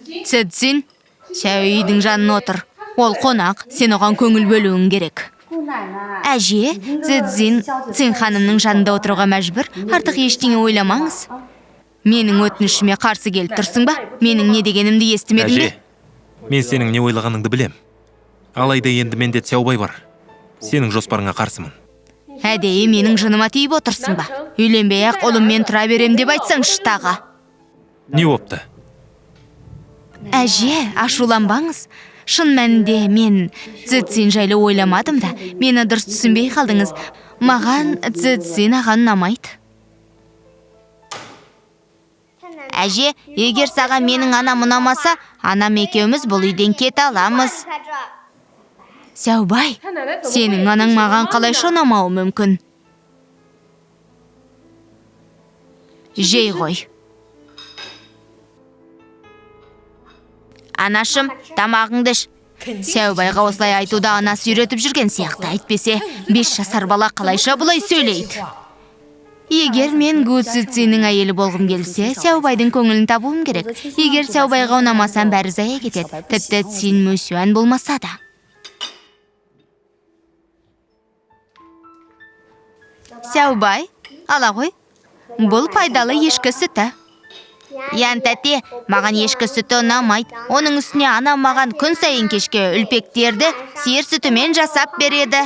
Цзин, Сяо жанына отыр. Ол қонақ, сен оған көңіл бөлуің керек. Әже, Цзин, Цин ханымның жанында отыруға мәжбүр, артық ештеңе ойламаңыз. Менің өтінішіме қарсы келіп тұрсың ба? Менің не дегенімді естімедің бе? Әже, мен сенің не ойлағаныңды білем. Алайда енді менде Цяобай бар. Сенің жоспарыңа қарсымын. Әдейі менің жыныма тиіп отырсың ба? Үйленбей-ақ ұлыммен тұра берем деп айтсаңшы тағы. Не бопты? Әже, ашуланбаңыз. Шын мәнінде мен Цзин жайлы ойламадым да, мені дұрыс түсінбей қалдыңыз. Маған Цзин аған ұнамайды. Әже, егер саған менің анам ұнамаса, анам екеуміз бұл үйден кете аламыз. Сәубай, сенің анаң маған қалайша ұнамауы мүмкін? Жей ғой. Анашым, тамағыңды іш. Сәубайға осылай айтуды анасы үйретіп жүрген сияқты. Әйтпесе, 5 жасар бала қалайша бұлай сөйлейді? Егер мен Гу Цзиннің әйелі болғым келсе, Сәубайдың көңілін табуым керек. Егер Сәубайға ұнамасам, бәрі зая кетеді. Тіпті Цин Мусюан болмаса да. Сәубай, ала ғой. Бұл пайдалы ешкі сүті. Ян тәте, маған ешкі сүті ұнамайды. Оның үстіне анам маған күн сайын кешке үлпектерді сиыр сүтімен жасап береді.